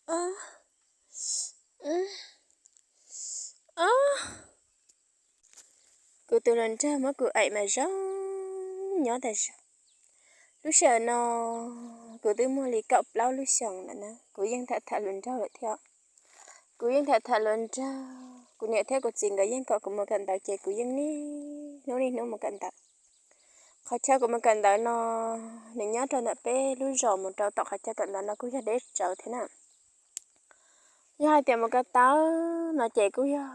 Ob, ob, kuv tus hluas nraug muab kuv aim mas zoo nyob tas zog. Lub sij hawm no kuv twb muaj li kaum plaub lub xyoos lawm na, kuv yeej tham tham hluas nraug lawm thiab. Kuv yeej tham tham hluas nraug, kuv niam thiab kuv txiv nkawd yeej kom kuv mus kawm ntawv ces kuv yeej niaj hnub niaj hnub mus kawm ntawv. Qhov chaw kuv mus kawm ntawv no, nws nyob rau ntawm peb lub zos mus rau tom qhov chaw kawm ntawv no kuj yog deb tsawv thiab na. Yog hais tias mus ko taw no ces kuj yog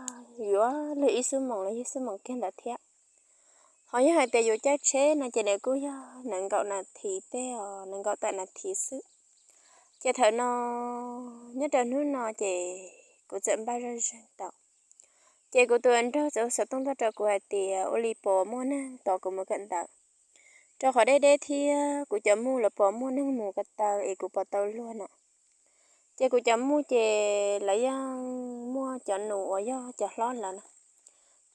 yuav luag ib xuab moos los yog xuab moos kiag ntawd thiab. Ho yog hais tias yuav caij tsheb no ces nws kuj yog nees nkaum nas this tej os, nees nkaum tawm nas this xwb. Ces thaum no, nyob rau hnub no ces kuv txawm npaj zoj zeeg tau. Ces kuv tus hluas nraug txawm hu xov tooj tuaj rau kuv hais tias ua li puas muaj neeg tos kuv mus kawm ntawv, rau qhov deb deb thiab kuv cov muj los puas muaj neeg mus ko taw es kuv puas tau luag no. Ces kuv cov muj ces lawv yeej muaj cov nus uas yog cov hlob lawm na.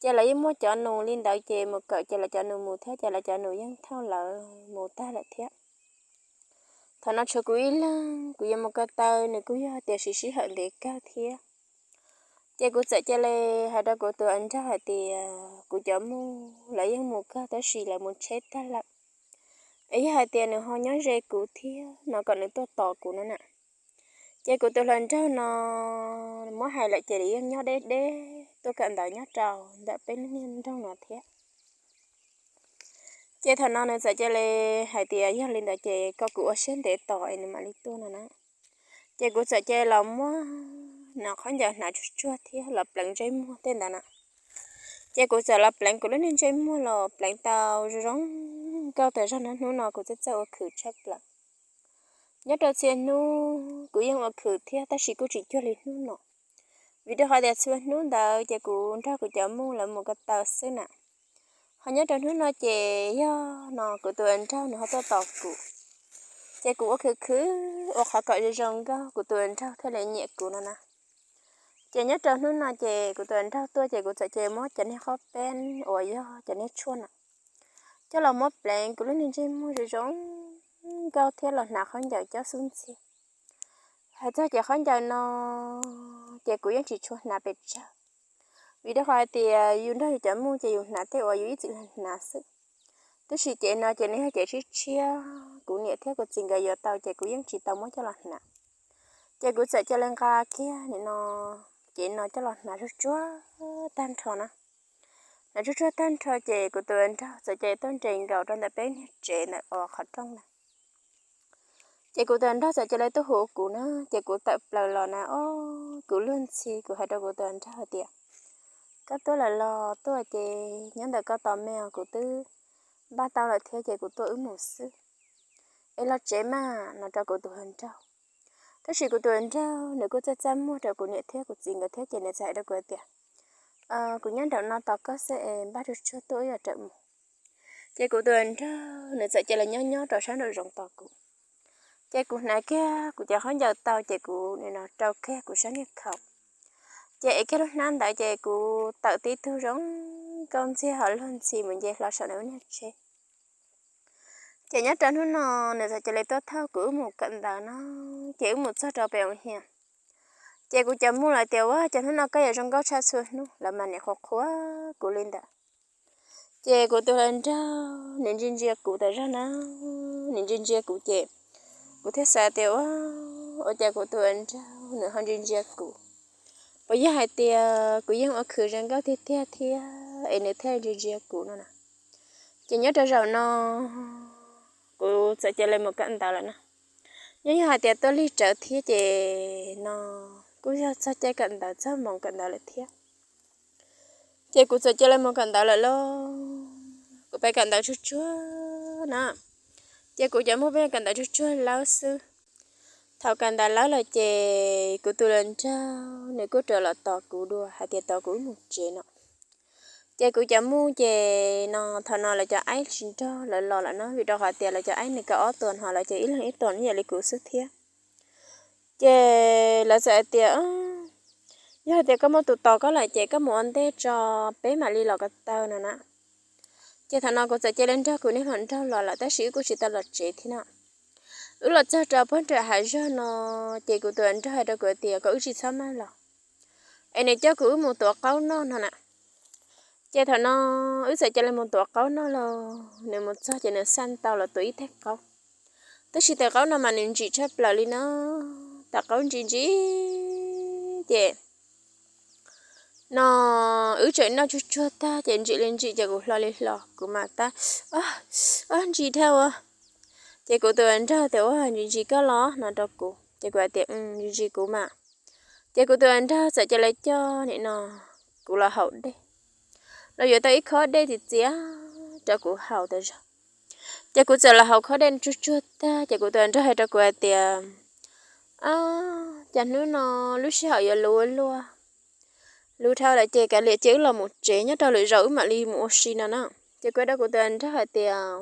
Ces lawv yeej muaj cov nus li ntawd ces mus kawm ces lawv cov nus mus thiab ces lawv cov nus yeej thauj lawv mus tag lawm thiab. Thaum no tshuav kuv ib leeg, kuv yuav mus ko taw nws kuj yog tias siv sij hawm ntev kawg thiab. Ces kuv txawm cia li hais rau kuv tus hluas nraug hais tias kuv cov muj lawv yeej mus kawg tab sis lawv mus tsheb tag lawm, es yog hais tias nws ho nyob ze kuv thiab no kom nws tuaj tos kuv no na. Ces kuv tus hluas nraug no muab hais lawm ces nws yeej nyob deb deb tuaj kawm ntawv nyob rau ntawm peb lub niag nroog no thiab. Ces thaum no nws txawm cia li hais tias yog li ntawd ces kom kuv ua siab ntev tos es nws mam li tuaj no na. Ces kuv txawm cia li los muab no khaub ncaws hnav tsuag tsuag thiab los pleev ntsej muag tej ntawd na. Ces kuv txawm los pleev kuv lub niag ntsej muag los pleev tau zoo zoo nkauj tas zog na. Hnub no kuv txawj txawj ua khwv tshaj plaws. Nyob rau txhua hnub kuv yeej ua khwv thiab tab sis kuj tsis cuag li hnub no, vim rau qhov tias txhua hnub ntawd ces kuv nrog kuv cov muj lawv mus ko taw xwb na. Ho nyob rau hnub no ces yog no kuv tus hluas nraug nws ho tuaj tos kuv, ces kuv ua khwv khwv ua qhov kom zoo zoo nkauj kuv tus hluas nraug thiaj li nyiam kuv no na. Ces nyob rau hnub no ces kuv tus hluas nraug tuaj ces kuv txawm cia li muab cov niag qhob peeb uas yog cov niag tshuaj na coj los muab pleev kuv lub niag ntsej muag zoo zoo nkauj thiab los hnav khaub ncaws cob xub ntxiag. Hais txog cov khaub ncaws no ces kuv yeej tsis tshua hnav pes tsawg, vim rau qhov hais tias yus nrog yus cov muj ces yus hnav tej uas yus ib txwm hnav xwb. Tab sis cev no ces nws yog cev tshiab tshiab, kuv niam thiab kuv txiv nkawd yuav tau ces kuv yeej tsis tau muab coj los hnav. Ces kuv txawm cia li nqa kiag nim no cev no coj los hnav tsuag tsuag tag nrho na. Hnav tsuag tsuag tag nrho ces kuv tus hluas nraug txawm cia li tuaj nres nkaus rau ntawm peb niag tsev ntawm qhov rooj na. Ces kuv tus hluas nraug txawm cia li tuaj hu kuv na, ces kuv tawm plaws los na, o, kuv luag ntxhi, kuv hais rau kuv tus hluas nraug hais tias, koj tuaj lawm los? Tuaj ces nyob ntawm koj tos me os, kuv twb npaj tau lawm thiab ces kuv tuaj wb mus xwb. Es los tsev mas, no rau kuv tus hluas nraug. Tab sis kuv tus hluas nraug nws kuj txaj txaj muag rau kuv niam thiab kuv txiv nkawd thiab ces nws txawm hais rau kuv tias, kuv nyob nraum no tos koj xwb es npaj tsuag tsuag tuaj wb yuav rawm mus. Ces kuv tus hluas nraug nws txawm cia li nyob nyob rau sab nraum zoov tos kuv. Ces kuv hnav kiag kuv cov khaub ncaws tau ces kuv nim no rau kiag kuv sab niag khau. Ces ev kiag lub hnab ntawd ces kuv tawm tib tug zoo nkauj ntxiag ho luag ntxhi mus nce hlo saum nws lub niag tsheb. Ces nyob rau hnub no nws txawm cia li tuaj thauj kuv wb mus kawm ntawv no, ces wb mus txog rau pem hauv hias. Ces kuv cov muj lawv tias, ua cas hnub no koj yuav zoo nkauj tshaj txhua hnub, lawv mas nim qhuas qhuas kuv li ntawd. Ces kuv tus hluas nraug nws ntsia ntsia kuv tas zog na, nws ntsia ntsia kuv ces kuv thiaj xav tias, ua, ua cas kuv tus hluas nraug nws ho ntsia ntsia kuv? Puas yog hais tias kuv yeej ua khwv zoo nkauj tiag tiag thiab es nws thiaj ntsia ntsia kuv no na? Ces nyob rau zaum no kuv txawm cia li mus kawm ntawv lawm na. Nyob yog hais tias tuaj lig rawv thiab ces no kuj yog txog caij kawm ntawv txog moos kawm ntawv lawm thiab. Ces kuv txawm cia li mus kawm ntawv lawm lauj. Kuv pib kawm ntawv tsuag tsuag na, ces kuv cov muj pib kawm ntawv tsuag tsuag lawm xwb. Thaum kawm ntawv lawm lawm ces kuv tus hluas nraug nws kuj rov los tos kuv dua hais tias tos kuv wb mus tsev no. Ces kuv cov muj ces no thaum no lawv cov aib tsis nrog lawv los lawm na, vim rau qhov tias lawv cov aib nws kaum ob tuam no, lawv ces ib leeg ib tuam ib yam li kuv xwb thiab. Ces lawv txawm hais tias, yog hais tias koj muaj tus tos koj lawm ces koj mus ua ntej tso, peb mam li los ko taw no na. Ces thaum no kuv txawm cia li nrog kuv niag hluas nraug los lawm tab sis wb kuj tsis tau los tsev thiab no. Wb los txog rau puag nram hav zoov no, ces kuv tus hluas nraug hais rau kuv tias kom wb tsis txhob maj los, es nws coj kuv wb mus tuav qaub noj no na. Ces thaum no wb txawm cia li mus tuav qaub noj los, nws mus txog ces nws xaj ntau los tuav ib teg qaub. Tab sis tes qaub no mas nws ntsim tshaj plaws li no, tes qaub ntsim ntsim ces no wb tseem noj tsuag tsuag tag ces ntsim li ntsim ces kuv hlo li hlo, kuv mam tab, o, ntsim dhau a. Ces kuv tus hluas nraug tias, ua ntsim ntsim koj los no rau kuv, ces kuv hais tias, ntsim ntsim kuv mas. Ces kuv tus hluas nraug txawm cia li coj nim no kuv los haus dej, los yuav tau ib khob dej txias txias rau kuv haus tas zog. Ces kuv txawm los haus khob dej tsuag tsuag tag ces kuv tus hluas nraug hais rau kuv hais tias, o, cas hnub no lub sij hawm yuav luv luaj, luv dhau lawm ces kav liam ces wb los mus tsev, nyob rau lwm zaus wb mam li mus ua si no na. Ces kuv hais rau kuv tus hluas nraug hais tias,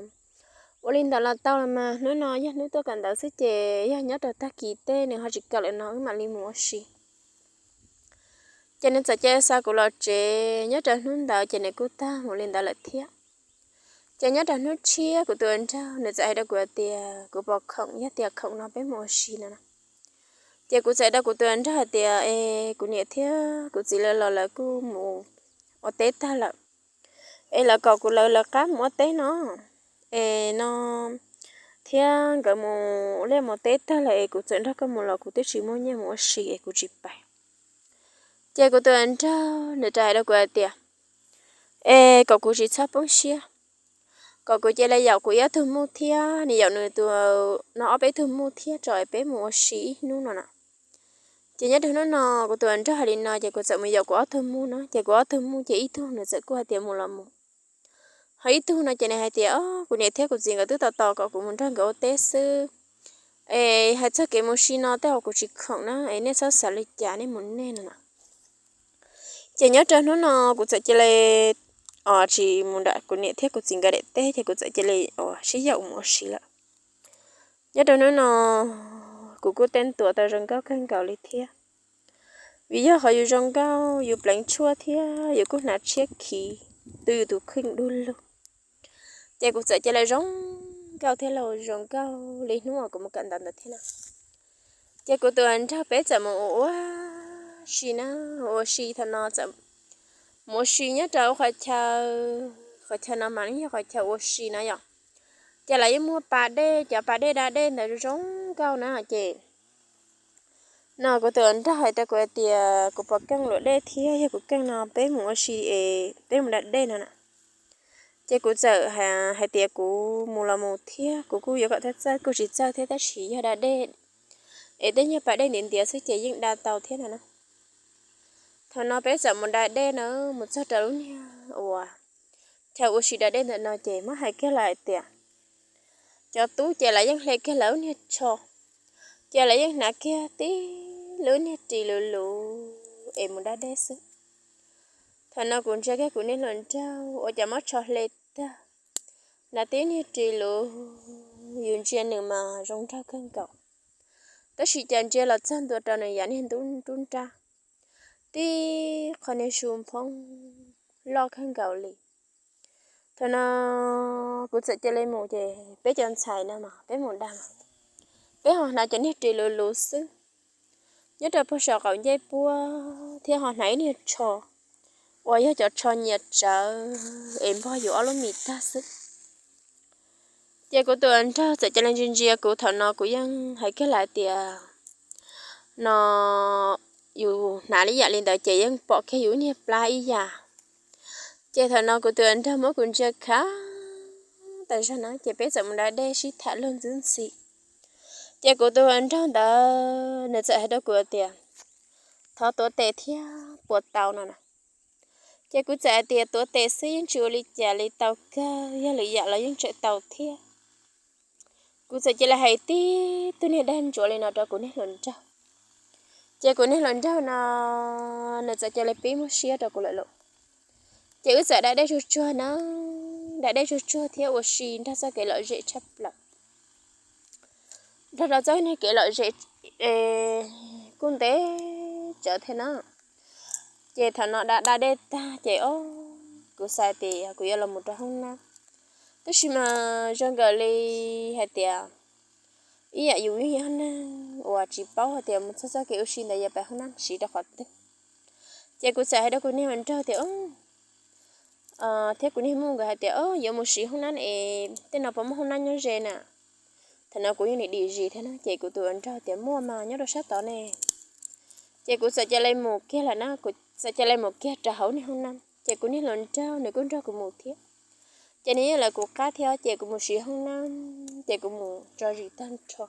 ua li ntawd los tau los mas, hnub no yog hnub tuaj kawm ntawv xwb ces yog nyob rau tag kis tej nws ho tsis kawm lawm no wb mam li mus ua si. Ces nws txawm cia li xa kuv los tsev, nyob rau hnub ntawd ces nws kuj tag mus li ntawd lawm thiab. Ces nyob rau hnub tshiab kuv tus hluas nraug nws txawm hais rau kuv hais tias kuv puas khoom, yog tias khoom no peb mus ua si no na. Ces kuv txawm hais rau kuv tus hluas nraug hais tias, es kuv niam thiab kuv txiv lawv los lawv kuj mus ua teb tag lawm, es lawv kom kuv lawv lawv qab mus ua teb no, es no thiab nkawd mus ua liaj mus teb tag lawm es kuv txawm nrog koj mus los kuv twb tsis muaj nyiaj mus ua si es kuv tsis pais. Ces kuv tus hluas nraug nws rov hais rau kuv hais tias, es kom kuv tsis txhob poob siab, kom kuv cia li yaum kuv ib ob tug muj thiab nws yaum nws tus no ob peb tug muj thiab tso es peb mus ua si ib hnub no na. Ces nyob rau hnub no kuv tus hluas nraug hais li no ces kuv txawm mus yaum kuv ob tug muj na, ces kuv ob tug muj ces ib tug nws txawm kuj hais tias mus los mus, ho ib tug no ces nws hais tias, o, kuv niam thiab kuv txiv nkawd twb tos tos kom kuv mus nrog nkawd ua teb xwb, es hais txog kev mus si no tej uas kuv tsis khoom na, es nej txhob xav li cas, nej mus nej no na. Ces nyob rau hnub no kuv txawm cia li, o, tsis mus nram kuv niam thiab kuv txiv nkawd daim teb ces kuv txawm cia li, o, sib yaum mus ua si lawm. Nyob rau hnub no kuv kuj tej ntuas tau zoo nkauj kawg nkaus li thiab, vim yog qhov yus zoo nkauj yus pleev tshuaj thiab yus kuj hnav tshiab khiv tu yus tus kheej du lug. Ces kuv txawm cia li zoo nkauj thiab los zoo nkauj li hnub uas kuv mus kawm ntawv ntawd thiab na. Ces kuv tus hluas nraug peb txawm mus ua si na, ua si thaum no txawm mus ua si nyob rau qhov chaw, qhov chaw no mas yog qhov chaw ua si na yom. Ces lawv yeej muaj pas dej, cov pas dej da dej ntawd zoo nkauj na. Ces no kuv tus hluas nraug hais rau kuv hais tias kuv puas keej luam dej thiab, yog kuv keej no peb mus ua si es peb mus da dej no na. Ces kuv txawm hais tias kuv mus los mus thiab, kuv kuj yuav kom txawj txawj kuj tsis txawj thiab, tab sis yog da dej es tej nyuag pas dej ntiav ntiav xwb ces yeej da tau thiab no na. Thaum no peb txawm mus da dej na, mus txog rau lub niag uas chaw ua si da dej ntawm no ces muab hais kiag lawm hais tias cov tub ces lawv yeej hle kiag lawv lub niag tsho, ces lawv yeej hnav kiag tib lub niag ris luv luv es mus da dej xwb. Thaum no kuv ntsia kiag kuv niag hluas nraug uas cov muab tsho hle tag, hnav tib niag ris luv, yus ntsia nws mas zoo nraug kawg nkaus, tab sis cas ntsia los txog ntua rau nws yam niag ntub nrub nrab, tib qho niag su nphoob loj kawg nkaus li. Thaum no kuv txawm cia li mus ces peb cov ntxhais no mas peb mus da mas peb ho hnav cov niag ris luv luv xwb, nyob rau puag saum qaum ncej puab thiab ho hnav ib niag tsho uas yog cov tsho nyias tsawv es npog yus ob lub mis tag xwb. Ces kuv tus hluas nraug txawm cia li ntsia ntsia kuv, thaum no kuv yeej hais kiag lawm tias no yus hnav li yam li ntawd ces yeej pom kiag yus niag plab ib yam. Ces thaum no kuv tus hluas nraug muab kuv ntsia khav tas zog na, ces peb txawm mus da dej sib tham luag ntxwb ntxhi. Ces kuv tus hluas nraug ntawd nws txawm hais rau kuv tias thov tuav tes thiab puas tau no na. Ces kuv txawm hais tias tuav tes xwb yeej tsis ua li cas li, tau kawg, yog lwm yam los yeej tseem tau thiab. Kuv txawm cia li hais tib tug niag dag ntsuav li no rau kuv niag hluas nraug. Ces kuv niag hluas nraug no nws txawm cia li pib muaj siab rau kuv lawm lauj. Ces wb txawm da dej tsuag tsuag na, da dej tsuag tsuag thiab ua si nrog txoj kev lom zem tshaj plaws, nrog rau txoj niag kev lom zem kuj ntev tsawv thiab na. Ces thaum no da da dej tag ces o, kuv xav tias kuv yuav los mus rau hoob nab, tab sis mas zoo nkaus li hais tias ib yam yus yog neeg uas tsis paub hais tias mus txog txoj kev ua si ntawd yuav pem hoob nab siv rau qhov twg. Ces kuv txawm hais rau kuv niag hluas nraug tias, thiab kuv niag muj nkawd hais tias, yuav mus siv hoob nab es tej no puas muaj hoob nab nyob ze na? Thaum no kuv yeej nim dim zis thiab na, ces kuv tus hluas nraug tias, muaj mas, nyob rau sab tod ne. Ces kuv txawm cia li mus kiag lawm na, kuv txawm cia li mus kiag rau hauv niag hoob nab, ces kuv niag hluas nraug nws kuj nrog kuv mus thiab. Ces nws yeej lawv kuv qab thiab, ces kuv mus siv hoob nab, ces kuv mus tso zis tag nrho.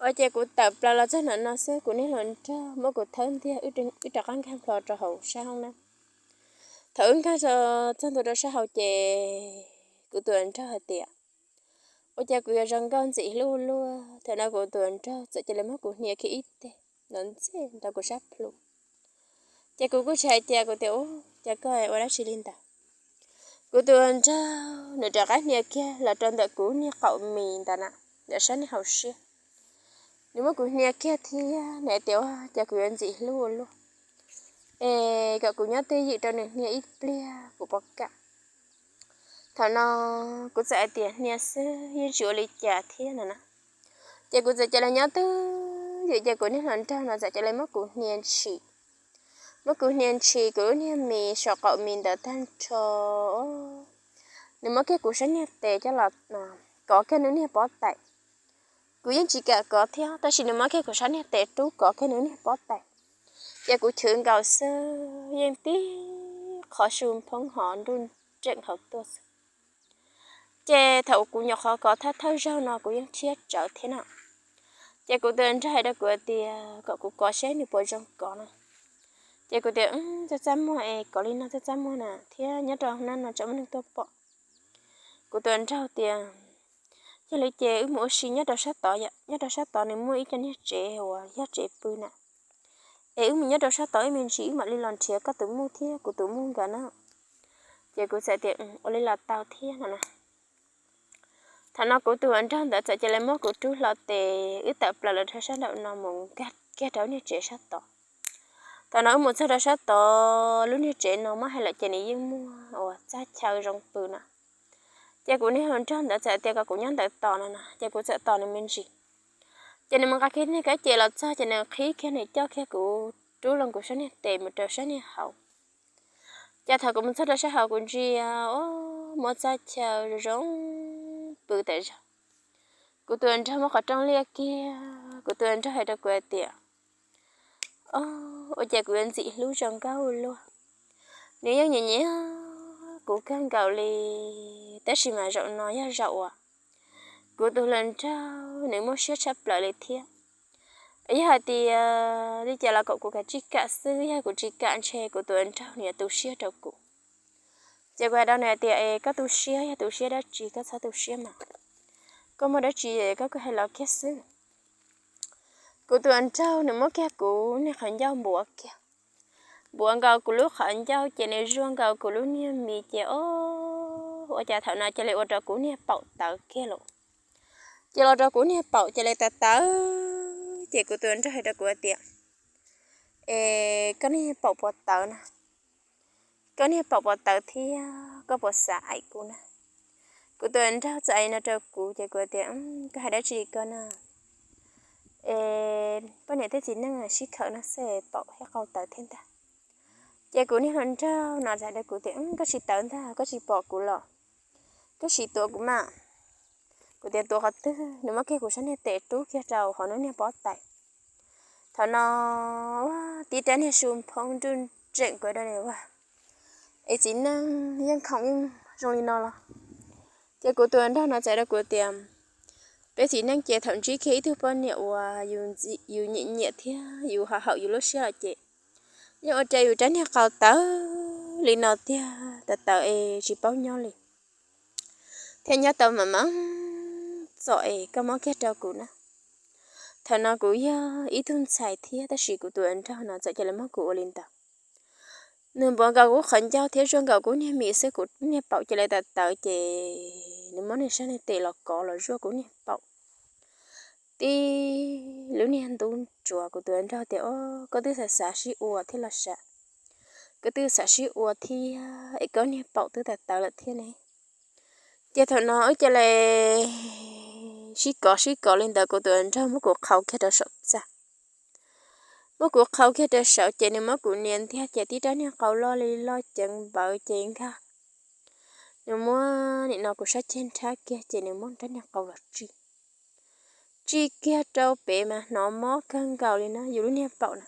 Ua ces kuv tawm plaws los txog nram no xwb, kuv niag hluas nraug muab kuv thawb ntiag wb rov qab nkag plho rau hauv sab hoob nab. Thaum wb nkag txog ntua rau sab hauv ces kuv tus hluas nraug hais tias, ua cas kuv yuav zoo nkauj ntxim hlub ua luaj. Thaum no kuv tus hluas nraug txawm cia li muab kuv hnia kiag ib teg no ntxij nrog kuv sab plhu. Ces kuv kuj tsis hais cas, kuv tias, ua cas koj ua dab tsi li ntawd? Kuv tus hluas nraug nws rov qab hnia kiag los rau ntawm kuv niag qaum mis ntawd na, ntawm sab niag hauv siab. Nws muab kuv hnia kiag thiab nws hais tias, ua cas kuv yuav ntxim hlub ua luaj, es kom kuv nyob twj ywm rau nws hnia ib pliag kuv puas kam. Thaum no kuv txawm hais tias, hnia xwb, yeej tsis ua li cas thiab no na. Ces kuv txawm cia li nyob twj ywm, ces kuv niag hluas nraug no txawm cia li muab kuv hnia ntshis, muab kuv hnia ntshis kuv lub niag mis saum qaum mis ntawd tag nrho. Nws muab kiag kuv sab niag tes coj los kov kiag nws niag pob tais. Kuv yeej tsis kam kov thiab, tab sis nws muab kiag kuv sab niag tes rub kov kiag nws niag pob tais. Ces kuv chwv nkaus xwb yeej tib qho su phoob hov nruj nreem hauv tuaj xwb. Ces thaum kuv nyuam qhuav kov thawj thawj zaug no kuv yeej rhiab tsawv thiab na. Ces kuv tus hluas nraug hais rau kuv hais tias kom kuv kov seb nws puas zoo kov no. Ces kuv tias, txaj txaj muag es kov li no txaj txaj muag na, thiab nyob rau hoob nab no tsam muaj neeg tuaj pom. Kuv tus hluas nraug tias, yog li ces wb mus ua si nyob rau sab tod, nyob rau sab tod nws muaj ib co niag tsev uas yog tsev pw na. Es wb mus nyob rau sab tod ib me ntsis wb mam li los nrhiav koj tus muj thiab kuv tus muj nkawd na. Ces kuv txawm tias, ua li los tau thiab no na. Thaum no kuv tus hluas nraug ntawd txawm cia li muab kuv rub hlo tes wb tawm plaws los rau sab nraum no mus nkag kiag rau niag tsev sab tod. Thaum no wb mus txog rau sab tod, lub niag tsev no muab hais lawm ces nws yeej muaj uas txaj chaw zoo pw na. Ces kuv niag hluas nraug ntawd txawm tias kom kuv nyob ntawd tos no na, ces kuv txawm tos nws me ntsis. Ces nws mus nqa kiag niag kab ces los txog ces nws qhib kiag nws coj kiag kuv rub loo kuv sab niag tes mus rau sab niag hauv. Ces thaum kuv mus txog rau sab hauv kuv ntsia, o, muaj txaj chaw zoo zoo pw tas zog. Kuv tus hluas nraug muab qhov rooj liaj kiag, kuv tus hluas nraug hais rau kuv hais tias, o, ua cas kuv yuav ntxim hlub zoo nkauj ua luaj. Nws yeej nyiam nyiam kuv kawg nkaus li, tab sis mas zaum no yog zaum uas kuv tus hluas nraug nws muaj siab tshaj plaws li thiab. Yog hais tias li cas los kom kuv kav tsij kam xwb, yog kuv tsis kam ntshe kuv tus hluas nraug nws yuav tu siab rau kuv. Ces kuv hais rau nws hais tias, es koj tu siab yog tu siab dab tsi, koj txhob tu siab mas, koj muaj dab tsi koj kuj hais los kiag xwb. Kuv tus hluas nraug nws muab kiag kuv niag qhov ncauj npuav kiag, npuav nkaus kuv lub qhov ncauj ces nws zuaj nkaus kuv lub niag mis ces o, ua cas thaum no cia li ua rau kuv niag paum tawv kiag lawm. Ces los rau kuv niag paum cia li tawv tawv, ces kuv tus hluas nraug hais rau kuv hais tias, es koj niag paum puas tawv na? Koj niag paum puas tawv thiab koj puas xav aim kuv na? Kuv tus hluas nraug txawm hais no rau kuv ces kuv tias, koj hais dab tsi ko na? Es poj niam thiab txiv neej sib khawm no xwb paum thiab qau tawv thiab ntag. Ces kuv niag hluas nraug no txawm hais rau kuv tias, koj tsis tawv ntag, koj tsis pom kuv los? Koj sim tuav kuv mas. Kuv tias, tuav qhov twg? Nws muab kiag kuv sab niag tes rub kiag rau hauv nws niag pob tais. Thaum no tib rab niag su phoob nruj nreem kuv da ua, es txiv neej yeej khoom yeej zoo li no los? Ces kuv tus hluas nraug no txawm hais rau kuv tias, peb txiv neej ces thaum ntsib kiag ib tug poj niam uas yus nyiam nyiam thiab yus ho haum yus lub siab los ces yeej ua rau yus rab niag qau tawv li no tiag, tawv tawv es tsis paub nyob li, thiab nyob tau mam mam txom es koj muab kiag rau kuv na. Thaum no kuv yog ib tug ntxhais thiab tab sis kuv tus hluas nraug no txawm cia li muab kuv ua li ntawd. Nws npuav nkaus kuv qhov ncauj thiab zuaj nkaus kuv niag mis xwb kuv niag paum cia li tawv tawv ces nws muab nws sab niag tes los kov los zuaj kuv niag paum tib lub niag ntub ntsuav. Kuv tus hluas nraug tias, o, koj twb xav xav sib ua thiab los sav, koj twb xav sib ua thiab es koj niag paum twb tawv tawv lawm thiab ne. Ces thaum no wb cia li sib kov sib kov li ntawd kuv tus hluas nraug muab kuv qhau kiag rau saum txaj. Muab kuv qhau kiag rau saum ces nws muab kuv nias ntiag ces tib rab niag qau loj li loj ceev npawv ces nkag. Nws muab nim no kuv sab ceg nrhab kiag ces nws muab rab niag qau los tsij, tsij kiag rau pem mas hnov mob kawg nkaus li na yus lub niag paum na.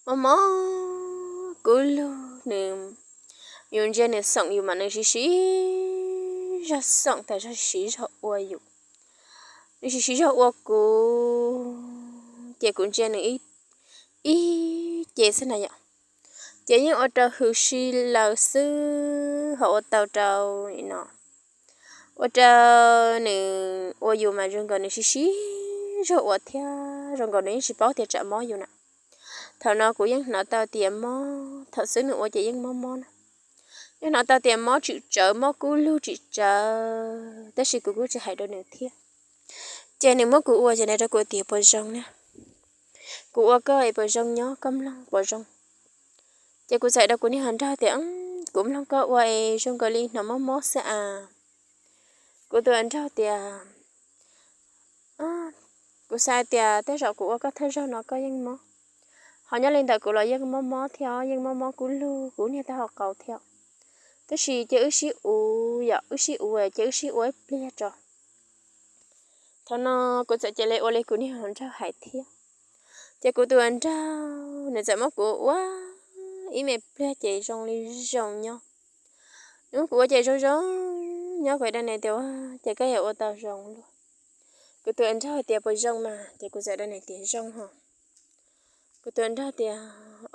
Mob mob kub lug nws, yus ntsia nws xoom yus mas nws siv siv zog xoom tas zog siv zog ua yus. Nws siv siv zog ua kuv ces kuv ntsia nws ib ce xwb na yom. Ces yeej ua rau hws si laws xwb ho ua tau rau nim no ua rau nws ua yus mas zoo nkaus nws siv siv zog ua thiab zoo nkaus nws yeej tsis paub tias tsam mob yus na. Thaum no kuv yeej hnov tau tias mob, thaum xub nws ua ces yeej mob mob na. Yeej hnov tau tias mob tsis tsawv, mob kub lug tsis tsawv tab sis kuv kuj tsis hais rau nws thiab. Ces nws muab kuv ua ces nws rau kuv tias puas zoo na, kuv ua koj es puas zoo nyob, koj mloog puas zoo. Ces kuv txawm hais rau kuv niag hluas nraug tias kuv mloog koj ua es zoo nkaus li hnov mob mob xwb as. Kuv tus hluas nraug tias kuv xav tias tej zaum kuv ua koj thawj zaug no koj yeej mob, ho nyob li ntawm kuv los yeej mob mob thiab, yeej mob mob kub lug kuv niag taub hau qau thiab. Tab sis ces wb sib uv yom, wb sib uv ces wb sib ua ib pliag tso. Thaum no kuv txawm cia li ua li kuv niag hluas nraug hais thiab. Ces kuv tus hluas nraug nws txawm muab kuv ua ib me pliag ces zoo li zoo nyob. Nws muab kuv ua ces zoo zoo nyob, kuv hais rau nws tias ua ces koj yuav ua tau zoo luaj. Kuv tus hluas nraug hais tias puas zoo mas, ces kuv txawm hais rau nws tias zoo ho. Kuv tus hluas nraug tias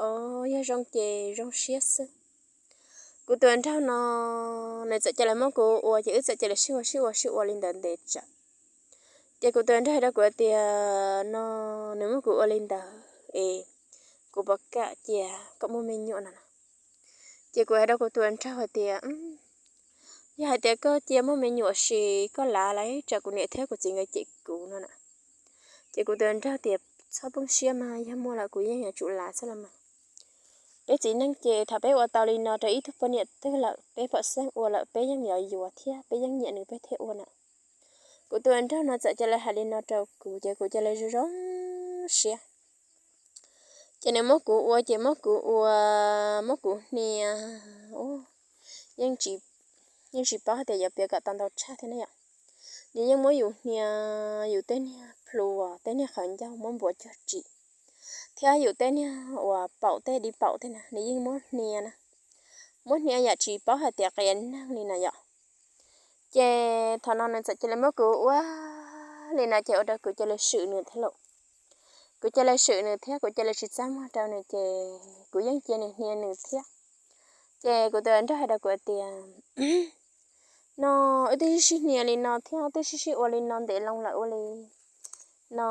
o, yog zoo ces zoo siab xwb. Kuv tus hluas nraug no nws txawm cia li muab kuv ua ces wb txawm cia li sib ua sib ua sib ua li ntawd ntev tsawv. Ces kuv tus hluas nraug hais rau kuv tias no nws muab kuv ua li ntawd es kuv puas kam cia kom muaj me nyuam no na. Ces kuv hais rau kuv tus hluas nraug hais tias yog hais tias koj cia muaj me nyuam ces koj lav lawm tsam kuv niam thiab kuv txiv nkawd cem kuv no na. Ces kuv tus hluas nraug tias txhob poob siab mas, yog muaj lawm kuv yeej yuav tsum lav xwb los mas. Peb txiv neej ces thaum peb ua tau li no rau ib tug poj niam twg lawm peb pom xeeb ua lawm peb yeej yuav yuav thiab peb yeej nyiam nws peb thiaj ua na. Kuv tus hluas nraug no txawm cia li hais li no rau kuv ces kuv cia li zoo zoo siab. Ces nws muab kuv ua ces muab kuv ua, muab kuv hnia, yeej tsis paub hais tias yuav piav kom tau ntau tshaj thiab na yom. Nws yeej muab yus hnia, yus tej niag plhu, tej niag qhov ncauj muab npuav cog tsim, thiab yus tej niag uas paum tej di paum tej na nws yeej muab hnia na, muab hnia yam tsis paub hais tias qias neeg li na yom. Ces thaum no nws txawm cia li muab kuv ua li no ces ua rau kuv cia li swm nws thiab lauj. Kuv cia li swm nws thiab kuv cia li tsis txaj muag rau nws ces kuv yeej cia nws hnia nws thiab. Ces kuv tus hluas nraug hais rau kuv tias no wb twb sib sib hnia li no thiab twb sib sib ua li no ntev loo lawm ua li no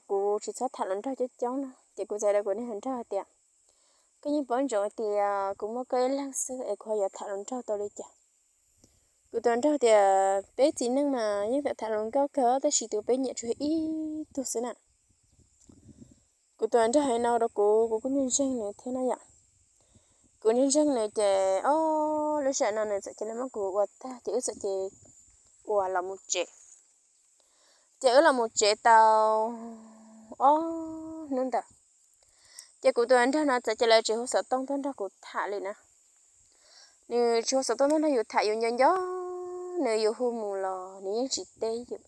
kuv tsis txhob tham hluas nraug coob coob no. Ces kuv txawm hais rau kuv niag hluas nraug hais tias koj yeej paub ntsoov hais tias kuv muaj koj ib leeg xwb es kuv ho yuav tham hluas nraug tau li cas. Kuv tus hluas nraug tias peb txiv neej mas yeej tham tham hluas nkauj kawg tab sis tus peb nyiam tsuas ib tug xwb na. Kuv tus hluas nraug hais no rau kuv, kuv kuj ntseeg ntseeg nws thiab na yom. Kuv ntseeg ntseeg nws ces o, lub sij hawm no nws txawm cia li muab kuv ua tag ces wb txawm cia li los mus tsev. Ces wb los mus tsev tau ob hnub ntawd, ces kuv tus hluas nraug no txawm cia li tsis hu xov tooj tuaj nrog kuv tham li na. Nws tsis hu xov tooj tuaj nrog yus tham, yus nco nco nws, yus hu mus los nws yeej tsis teb yus.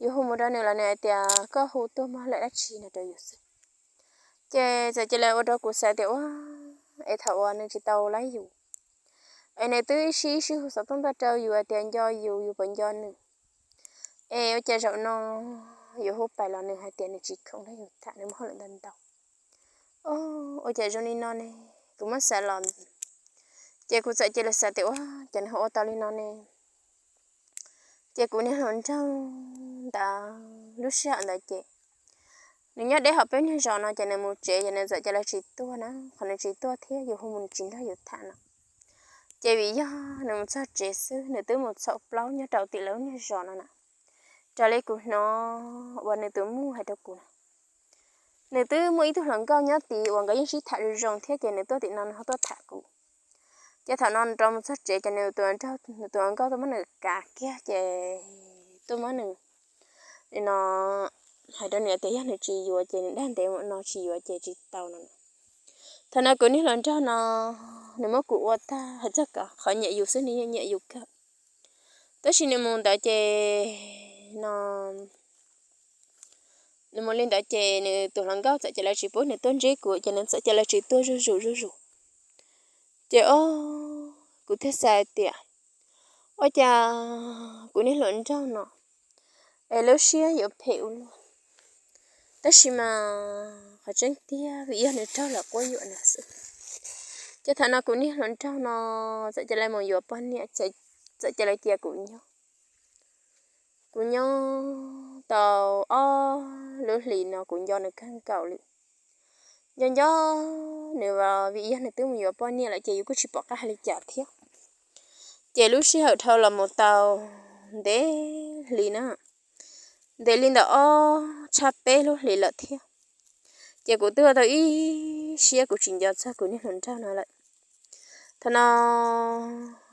Yus hu mus rau nws los nws hais tias koj hu tuaj muaj hauj lwm dab tsi no rau yus xwb. Ces txawm cia li ua rau kuv xav tias ua, es thaum uas nws tsis tau laib yus, es nws twb sib sib hu xov tooj tuaj rau yus hais tias nco yus, yus puas nco nws. Es ua cas zaum no yus hu pais los nws hais tias nws tsis khoom nrog yus tham, nws muaj hauj lwm ntau ntau. O, ua cas zoo li no ne? Kuv muab xav los, ces kuv txawm cia li xav tias ua cas nws ho ua tau li no ne. Ces kuv niag hluas nraug ntawd lub sij hawm ntawd ces nws nyob deb hauv peb niag zos no ces nws mus tsev ces nws txawm cia li tsis tuaj na. Qhov nws tsis tuaj thiab yus hu mus nws tsis nrog yus tham no. Ces vim yog nws mus txog tsev xwb nws twb mus txhaum plaub nyob rau tim lawv niag zos no na. Raws li kuv hnov uas nws tus muam hais rau kuv na, nws twb muaj ib tug hluas nkauj nyob tid uas nkawd yeej sib tham zoo zoo thiab ces nws tuaj tim no nws ho tuaj tham kuv. Ces thaum no nws rov mus txog tsev ces nws tus hluas nkauj tuaj muab nws kav kiag ces muab nws, no, hais rau nws tias yog nws tsis yuav ces nws dag ntev no tsis yuav ces tsis tau no. Thaum no kuv niag hluas nraug no nws muab kuv ua tag, hais txog qhov nyiam yus xwb nws yeej nyiam yus kawg. Tab sis nws mus ntawd ces, no, nws mus li ntawd ces nws tus hluas nkauj txawm cia li tsis pub nws tuaj ntsib kuv ces nws txawm cia li tsis tuaj zuj zus zuj zus. Ces o, kuv thiaj xav tias ua cas kuv niag hluas nraug no es lub siab yuav phem ua luaj. Tab sis mas qhov tseeb tiag vim yog nws raug lawv quab yuam na xwb. Ces thaum no kuv niag hluas nraug no txawm cia li mus yuav poj niam, txawm cia li cia kuv nyob. Kuv nyob tau ob lub hlis no kuv nco nws kawg nkaus li. Nco nco nws vim yog nws twb mus yuav poj niam lawm ces yus kuj tsis pom qab hais li cas thiab. Ces lub sij hawm dhau los mus tau ntev hli na, ntev li ntawm ob tshaj peb lub hlis lawm thiab. Ces kuv twb ua tau ib siab kuv tsis nco txog kuv niag hluas nraug no lawm. Thaum no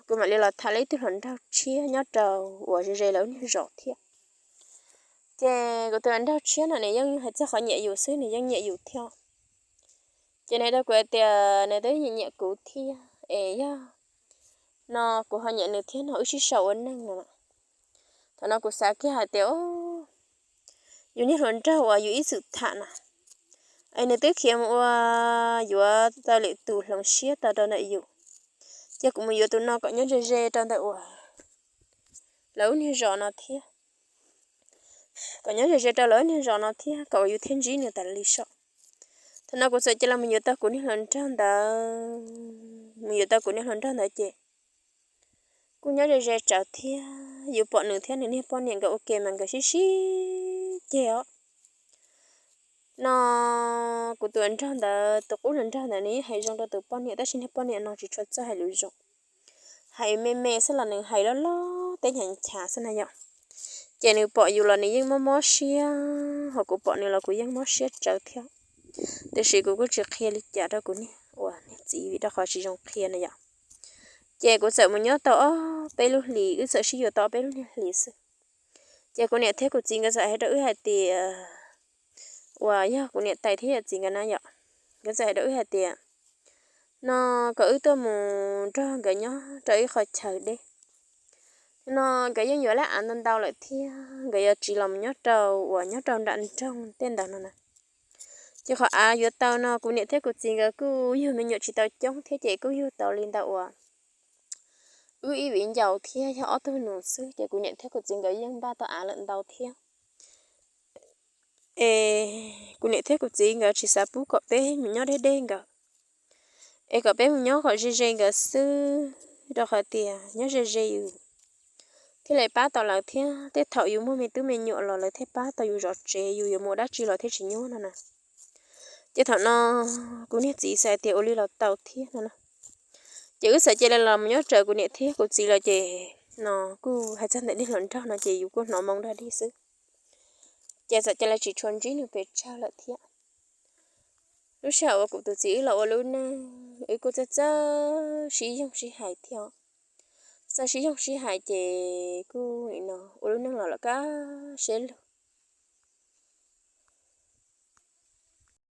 kuv mam li los tham lawv ib tug hluas nraug tshiab nyob rau uas ze ze lawv niag zos thiab. Ces kuv tus hluas nraug tshiab no nws yeej hais txog qhov nyiam yus xwb nws yeej nyiam yus thiab. Ces nws hais rau kuv hais tias nws twb nyiam nyiam kuv thiab es yog no kuv ho nyiam nws thiab no wb sib sau ua neej no. Thaum no kuv xav kiag hais tias yus niag hluas nraug uas yus ib txwm tham na, es nws twb khiav mus ua yuav tau lwm tus hloov siab tau rau ntawm yus, ces kuv mus yuav tus no kom nyob ze ze rau ntawm uas lawv niag zos no thiab, kom nyob ze ze rau lawv niag zos no thiab kom uas yus thiaj ntsib nws tas li soj. Thaum no kuv txawm cia li mus yuav tau kuv niag hluas nraug ntawd, mus yuav tau kuv niag hluas nraug ntawd ces kuj nyob ze ze tsawv thiab yus pom nws thiab nws niag poj niam nkawd ua ke mas nkawd sib sib ceg os. No kuv tus hluas nraug ntawd, tus qub hluas nraug ntawd nws yeej hais zoo rau tus poj niam tab sis niag poj niam no tsis tshua txawj hais lus zoo, hais me me xwb los nws hais loj loj teb nchav nchav xwb na yom. Ces nws pom yus los nws yeej mob mob siab, ho kuv pom nws los kuv yeej mob siab tsawv thiab. Tiam sis kuv kuj tsis qhia li cas rau kuv niag uas niag txiv vim rau qhov tsis zoo qhia na yom. Ces kuv txawm mus nyob tau ob peb lub hlis, wb txawm sib yuav tau ob peb lub niag hlis xwb. Ces kuv niam thiab kuv txiv nkawd txawm hais rau wb hais tias, uas yog kuv niam tais thiab yawm txiv nkawd na yom, nkawd txawm hais rau wb hais tias no kom wb tuaj mus nrog nkawd nyob rau ib qho chaw deb. No nkawd yeej yuav laj av ntau ntau lawm thiab nkawd yuav tsiv los nyob rau uas nyob rau nram nroog tej ntawd no na. Ces qhov av yuav tau no kuv niam thiab kuv txiv nkawd kuj yug me nyuam tsis tau coob thiab ces kuj yug tau li ntawm uas wb ib viv ncaus thiab yog ob tug nus xwb ces kuv niam thiab kuv txiv nkawd yeej npaj tau av lawm ntau thiab. Es kuv niam thiab kuv txiv nkawd tsis xav pub kom peb mus nyob deb deb nkawd, es kom peb mus nyob kom ze ze nkawd xwb, rau qhov tias nyob ze ze yus thiaj li pab tau lawv thiab tej thaum yus muaj me tub me nyuam los lawv thiaj pab tau yus zov tsev, yus yuav mus ua dab tsi los thiaj tsis nyuaj no na. Ces thaum no kuv niag txiv xav tias ua li los tau thiab no na. Ces wb txawm cia li los mus nyob raws kuv niam thiab kuv txiv lawm ces no kuj hais txog ntawm niag hluas nraug no ces yus kuj hnov moo dog dig xwb. Ces txawm cia li tsis tshua ntsib nws pes tsawg lawm thiab. Lub sij hawm uas kuv tus txiv wb los ua lub neej wb kuj txawj txawj sib yoog sib hais thiab. Txawj sib yoog sib hais ces kuj nim no ua lub neej los lawm kaj siab lug.